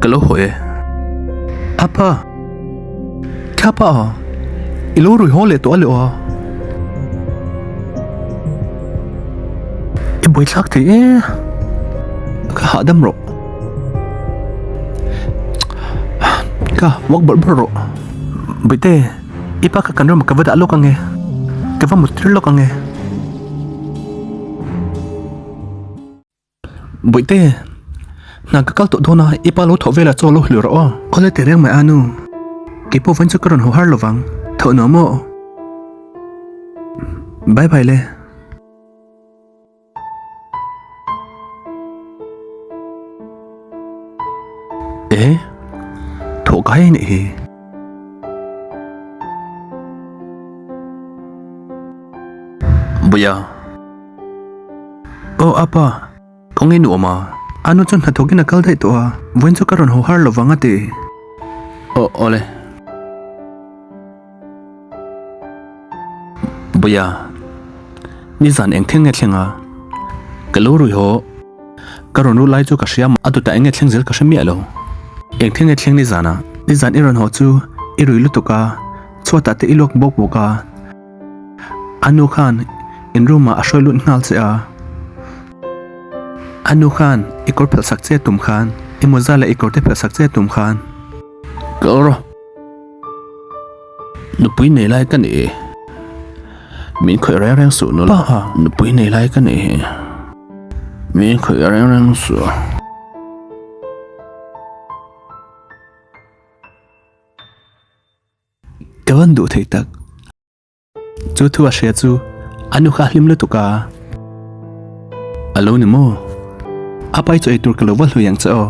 Ka lo haw e. Apa. Kha pa a. I lo rui haw leh tawh a le aw. I buaithlak thei e. Ka hahdam rawh. Ka walk bawrh bawrh rawh. Bawihte, i pa kha kan room ah ka va dah lawk ang e. Ka va mut tir lawk ang e. Bawihte, hna ka kal tawh dawn a, i pa lo thawh velah chaw lo hlu rawh aw. Awle teh reng mai a nu, kei pawh vawiin chu ka rawn haw har lo vang, thawh nuam aw. Bye bye le. E, thawh ka hai anih hi. Bawia. Aw apa, kawng i nuam a. A nu chuan hnathawkin a kal daih tawh a, vawiin chu ka rawn haw har lo vang a ti. Aw awle. Bawia, nizan eng thleng nge thleng a? Ka lo rui haw. Ka rawn ru lai chu ka hria a tutah eng nge thleng zel ka hre miah lo. Eng thleng nge thleng nizan a? Nizan i rawn haw chu i rui lutuk a, chhuatah te i luak bawk bawk a. A nu khan in room ah a hruai lut nghal che a, a nu khan i kawr phelh sak che tum khan i mawza leh i kawr te phelh sak che tum khan Kal rawh, nupui nei lai ka ni, min khawih reng reng suh nula, nupui nei lai ka ni, min khawih reng reng suh. Ka van duh thei tak. Chu thu a hria chu a nu kha a hlim lutuk a. A lo ni maw? A pai chu eitur ka lo va hlui ang che aw.